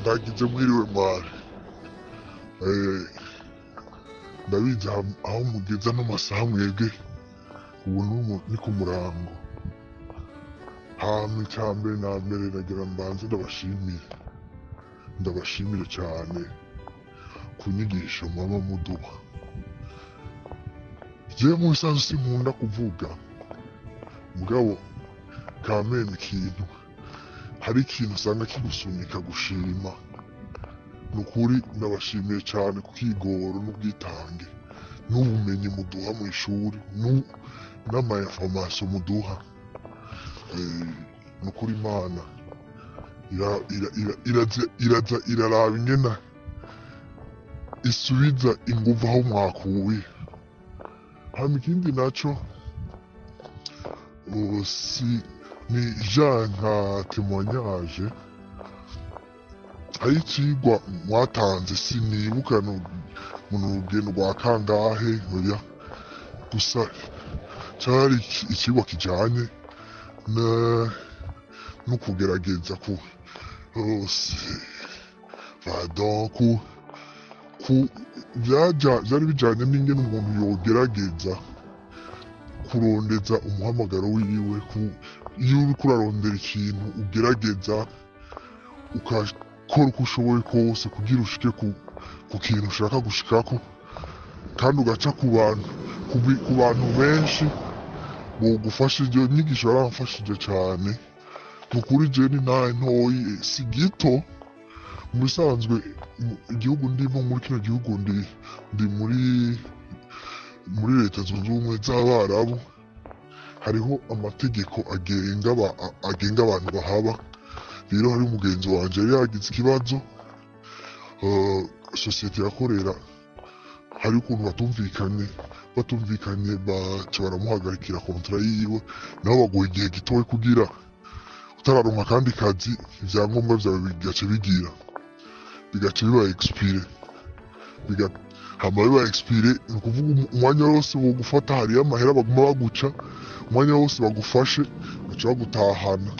Ndagize mwiriwe mwari. Ndabizi aho mugeza n'amasaha mwebwe ubu ni ku murango. Hama icya mbere na mbere nagira mbanze ndabashimire, ndabashimire cyane ku nyigisho mama muduha. Jewe mu bisanzwe sinkunda kuvuga, mugabo kameme ikintu hari ikintu usanga kigusunika gushima. Ni ukuri ndabashimiye cyane ku kigoro n'ubwitange n'ubumenyi muduha mu ishuri n'ama information muduha. Ni ukuri Imana iraza iraraba ingene isubiza inguvu aho mwakuye. Hama ikindi naco si ni ja nka témoignage, hari icigwa mwatanze sinibuka mu rugendo rwa kangahe, oya, gusa cari icigwa kijanye no kugerageza ku pardon, ku vyaja vyari bijanye n'ingene umuntu yogerageza kurondeza umuhamagaro wiwe. Ku iyo uriko urarondera ikintu ugerageza ukakora uko ushoboye kose kugira ushike ku kintu ushaka gushikako, kandi ugaca ku bantu benshi bogufasha. Iyo nyigisho yaramfashije cane. Ni ukuri jewe ni ntahe ntoyi si gito. Mu bisanzwe igihugu ndimo, muri kino gihugu ndi muri Leta Zunze Ubumwe z'Abarabu, hariho amategeko agenga abantu bahaba. Rero hari umugenzi wanje yari yagize ikibazo, sosiyete yakorera hari ukuntu batumvikanye, baca baramuhagarikira contrat yiwe, nabo baguha igihe gitoyi kugira utararonka akandi kazi, ivyangombwa vyawe bigaca biba expiré, hama biba expiré, ni ukuvuga umwanya wose wogufata hariyo amahera baguma baguca, umwanya wose bagufashe baca bagutahana.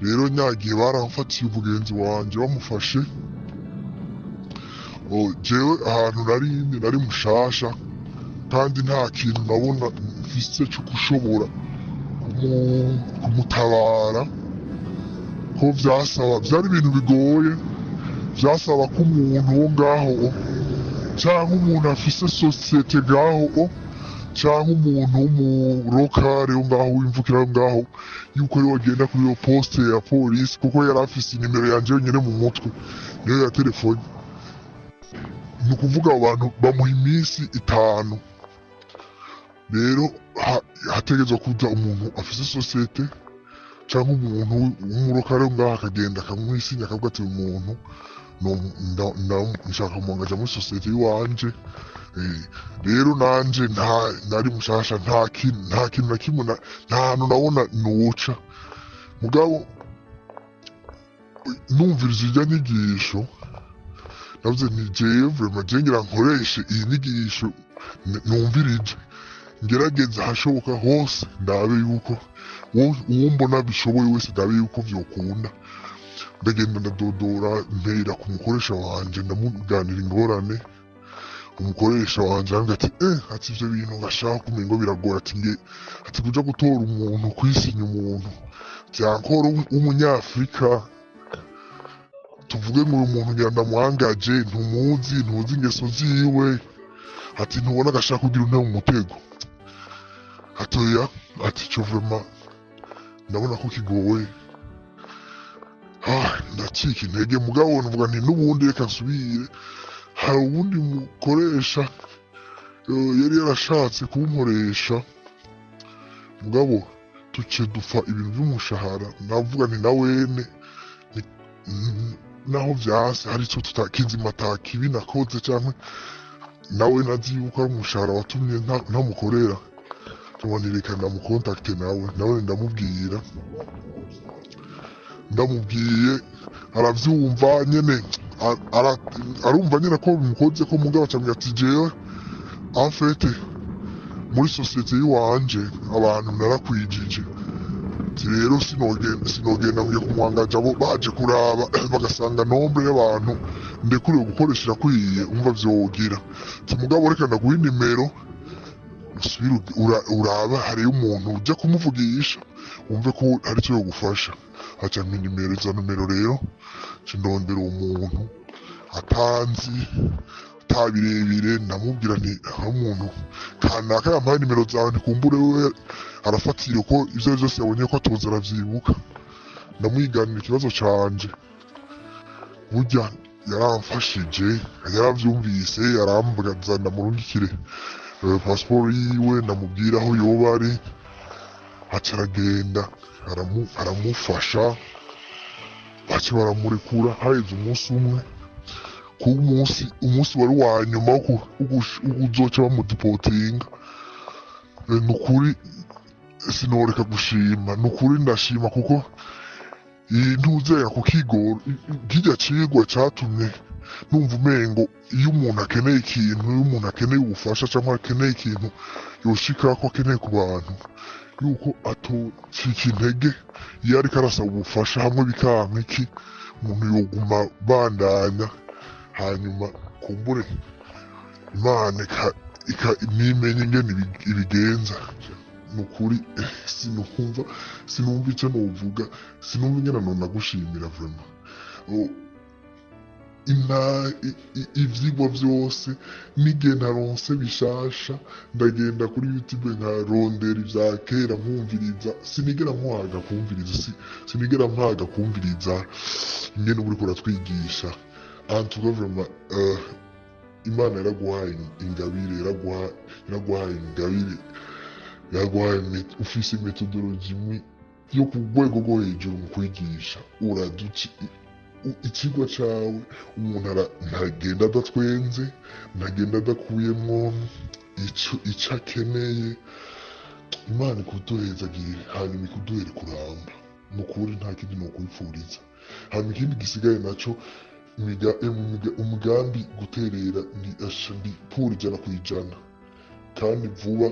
Rero nyagihe baramfatiye umugenzi wanje bamufashe, jewe ahantu nari ndi nari mushasha kandi nta kintu nabona mfise co gushobora kumutabara, ko vyasaba vyari ibintu bigoye, vyasaba ko umuntu wo ngaho canke umuntu afise sosiyete ngaho canke umuntu w'umurokare wo ngaho w'imvukira wo ngaho yuko ariwe agenda kuri iyo poste ya polisi, kuko yari afise inimero yanje yonyene mu mutwe, niyo ya telefone. Ni ukuvuga abo bantu bamuha iminsi 5. Rero hategerezwa kuza umuntu afise sosiyete canke umuntu w'umurokare wo ngaho akagenda akamwisinya, akavuga ati uyu muntu nshaka kumuangaja muri sosiyete yiwanje. Rero nanje nta nari mushasha, nta kintu na kimwe, nta hantu nabona noca. Mugabo numvirije irya nyigisho navuze nti jewe vraiment je ngira nkoreshe iyi nyigisho numvirije, ngerageze ahashoboka hose ndabe yuko uwo mbona bishoboye wese ndabe yuko vyokunda. Ndagenda ndadodora, mpera ku mukoresha wanje, ndamuganira ingorane. Umukoresha wanje arambwira ati ati ivyo bintu ngashaka kumengo biragora, ati nge ati kuja gutora umuntu kwisinya umuntu vyankora w'umunyafrika, tuvuge ngo uyu muntu ngira ndamwangaje, ntumuzi, ntuzi ingeso ziwe, ati ntubona agashaka kugira unte mu mutego, ati oya, ati ico vraiment ndabona ko kigoye. Ndacika intege, mugabo nvuga nti n'ubundi reka nsubire. Hari uwundi mukoresha yari yarashatse kunkoresha, mugabo tuce dupfa ibintu vy'umushahara. Navuga nti nawene naho vyase hari ico tutakizima ata kibi nakoze, canke nawe nazi yuko ari umushahara watumye ntamukorera. Nti reka ndamukontakte nawe, nawe ndamubwira, ndamubwiye aravyumva nyene, arumva nyene ko bimukoze ko, mugabo acambwira ati jewe en fait muri sosiyete yiwanje abantu narakwijije. Ati rero sinogenda ngiye kumwangaja, abo baje kuraba bagasanga nombre y'abantu ndekuriwe gukoresha irakwiye, umva vyogira. Ati mugabo reka ndaguha inimero, usubire urabe hariyo umuntu uja kumuvugisha, wumve ko hari ico yogufasha. Aca ampa inimero, izo nomero rero nca ndondera uwo muntu atanzi ata birebire, ndamubwira nti hari umuntu kanaka yampaye nimero zawe, ntikumbure we arafatira ko ivyo ari vyose yabonye ko atoza aravyibuka. Ndamwiganira ikibazo canje, burya yaramfashije, yaravyumvise, arambaza ndamurungikire pasiporo yiwe, ndamubwira aho yoba ari, aca aragenda aramufasha, baca baramurekura. Haheze umunsi umwe, ku munsi umunsi wari wa nyuma wo kuzoca bamudipotinga. Nukuri sinoreka gushima, nukuri ndashima kuko iyi ntuzera ku kigo kirya cigwa catumye numva umengo iyo umuntu akeneye ikintu, iyo umuntu akeneye ubufasha cyangwa akeneye ikintu yoshikako, akeneye ku bantu, yuko atocika intege iyo ariko arasaba ubufasha, hamwe bikanka iki, umuntu yoguma bandanya, hanyuma kumbure Imana nimenye ingene ibigenza. Nukuri sinumva icyo novuga, sinumva ingene nonagushimira vraiment. Ivyigwa vyose n'igihe ntaronse bishasha, ndagenda kuri YouTube nkarondera ivya kera nkumviriza. Sinigera mpaga kumviriza, sinigera mpaga kumviriza ingene uba uriko uratwigisha. En tout cas vraiment, Imana yaraguhaye ingabire, yaraguhaye ingabire, yaraguhaye ufise méthodologie imwe yo ku rwego rwo hejuru mu kwigisha. Uraduci ikigwa cawe, umuntu ntagenda adatwenze, ntagenda adakuyemwo ico akeneye. Imana ikuduhezagire, hanyuma ikuduhere kuramba. Nukuri nta kindi nokwipfuriza. Hanyuma ikindi gisigaye naco, umugambi guterera ni asha ndi pour 100%, kandi vuba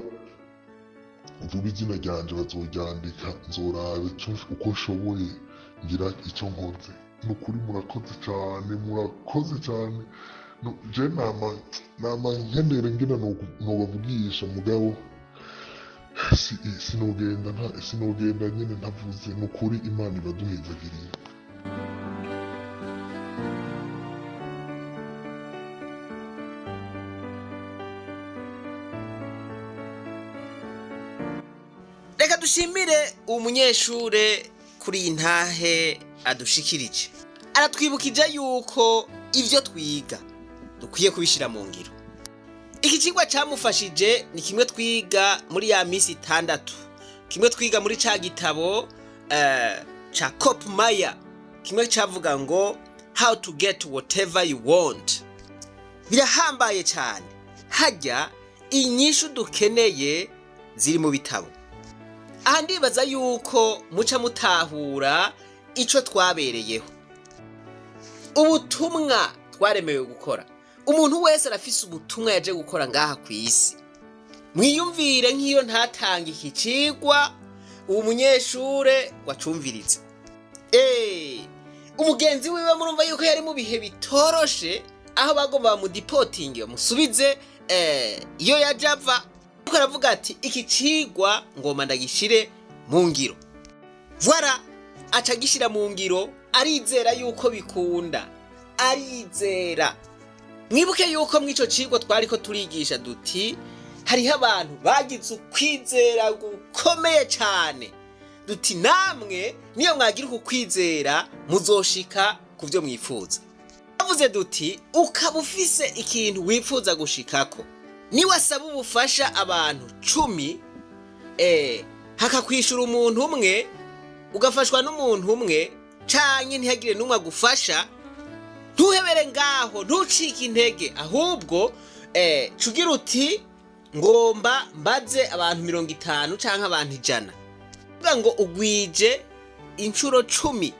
vuba izina ryanje bazoryandika, nzorabe uko nshoboye ngira ico nkoze. Nukuri murakoze cane, murakoze cane. No, je nama nkenera ngena nobavugisha, mugabo sinogenda nyene ntavuze. Nukuri Imana ibaduhezagiriye. Reka dushimire umunyeshure kuri iyi ntahe adushikirije. Aratwibukije yuko ivyo twiga dukwiye kubishira mu ngiro. Iki cigwa camufashije ni kimwe twiga muri ya misi 6, kimwe twiga muri ca gitabo ca Kopmeyer, kimwe cavuga ngo "How to get whatever you want". Birahambaye cyane, hajya inyishu dukeneye ziri mu bitabo. Aha ndibaza yuko muca mutahura ico twabereyeho, ubutumwa twaremewe gukora. Umuntu wese arafise ubutumwa yaje gukora ngaha ku isi. Mwiyumvire nk'iyo ntatanga iki cigwa, uwo munyeshure wacumviriza umugenzi wiwe, murumva yuko yari mu bihe bitoroshe, aho bagomba bamudipotinge, bamusubize iyo yaje ava. Ariko aravuga ati iki cigwa ngomba ndagishire mu ngiro. Voilà, aca agishira mu ngiro, arizera yuko bikunda, arizera. Mwibuke yuko mw'ico cigwa twariko turigisha duti hariho abantu bagize ukwizera gukomeye cane, duti namwe niyo mwagira uku kwizera muzoshika ku vyo mwifuza. Bavuze duti ukaba ufise ikintu wifuza gushikako, niwasaba ubufasha abantu 10, hakakwishura umuntu umwe, ugafashwa n'umuntu umwe, canke ntihagire n'umwe agufasha, ntuhebere ngaho, ntucike intege, ahubwo cugira uti ngomba mbaze abantu 50 canke abantu 100, uvuga ngo ugwije inshuro 10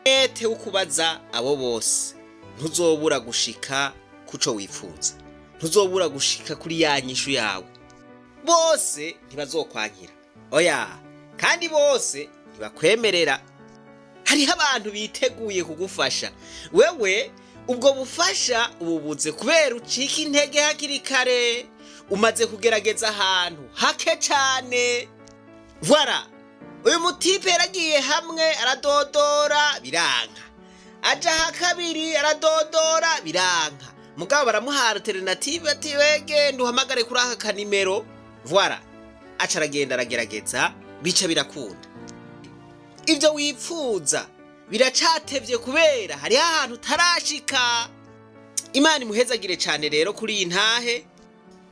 ete wo kubaza abo bose, ntuzobura gushika kuco wifuza, ntuzobura gushika kuri ya nyishu yawe. Bose ntibazokwankira, oya. Kandi bose ntibakwemerera. Hariho abantu biteguye kugufasha, wewe ubwo bufasha ububuze kubera ucika intege hakiri kare, umaze kugerageza ahantu hake cane. Voilà, uyu mutipe yaragiye hamwe aradodora biranka, aja aha kabiri aradodora biranka, mugabo baramuha alternative ati: "Wegenda uhamagare kuri aka kanimero." Voilà, aca aragenda aragerageza, bica birakunda. Ibyo wipfuza biracatevye kubera hariho ahantu utarashika. Imana imuhezagire cyane rero kuri iyi ntahe,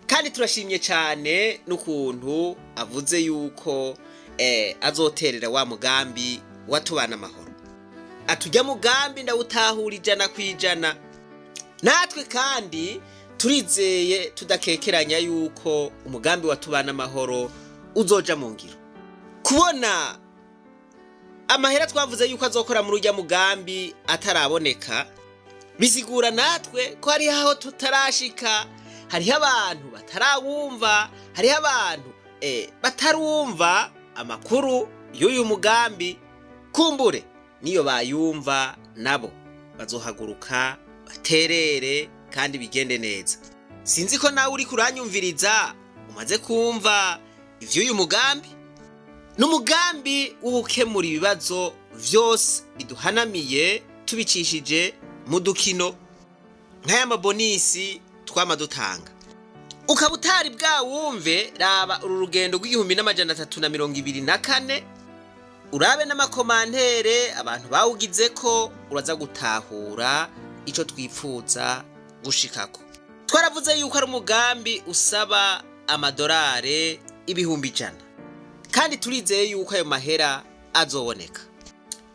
kandi turashimye cyane n'ukuntu avuze yuko azoterera wa mugambi watubana amahoro. Atujya mugambi ndawutahura 100%. Natwe kandi turizeye tudakekeranya yuko umugambi watubana amahoro uzoja mu ngiro. Kubona amahera twavuze yuko azokora muri ujya mugambi ataraboneka, bisigura natwe ko hariho aho tutarashika, hariho abantu batarawumva, hariho abantu batarumva amakuru y'uyu mugambi. Kumbure niyo bayumva nabo bazohaguruka baterere kandi bigende neza. Sinzi ko nawe uri kuranyumviriza umaze kumva ivy'uyu mugambi. Ni umugambi wo gukemura ibibazo vyose biduhanamiye tubicishije mu dukino nk'aya mabonus twama dutanga. Ukaba utari bwawumve, raba uru rugendo rw'1324, urabe n'amacommentaires abantu bawugize ko uraza gutahura ico twipfuza gushikako. Twaravuze yuko ari umugambi usaba amadolari 100,000, kandi turizeye yuko ayo mahera azoboneka.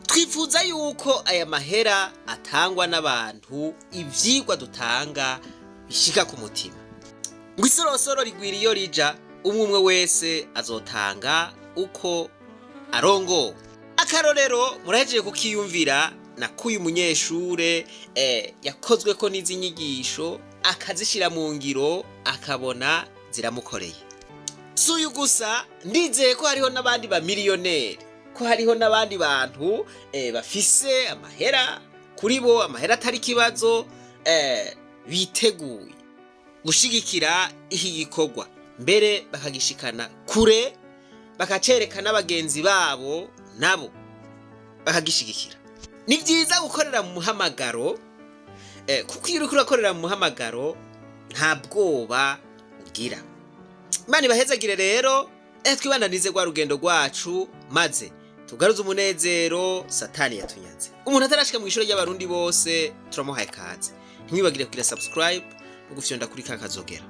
Twifuza yuko aya mahera atangwa n'abantu ivyigwa dutanga bishika ku mutima. Ngo isorosoro rigwira iyo rija, umwe umwe wese azotanga uko arongowe. Akarorero murahejeje kukiyumvira na kuyu munyeshure yakozwe ko n'izi nyigisho akazishira mu ngiro, akabona ziramukoreye. Si uyu gusa, ndizeye ko hariho n'abandi bamiliyoneri, ko hariho n'abandi bantu bafise amahera, kuri bo amahera atari ikibazo, biteguye gushigikira iki gikorwa, mbere bakagishikana kure, bakacereka n'abagenzi babo nabo bakagishigikira. Ni byiza gukorera mu muhamagaro, kuko iyo uriko urakorera mu muhamagaro nta bwoba ugira. Imana ibahezagire rero. Twibandanize rwa rugendo rwacu maze tugaruze umunezero Satani yatunyaze. Umuntu atarashika mu ishuri ry'Abarundi bose turamuhaye kaze. Ntimwibagire kugira subscribe no gufyonda kuri ka kazogera.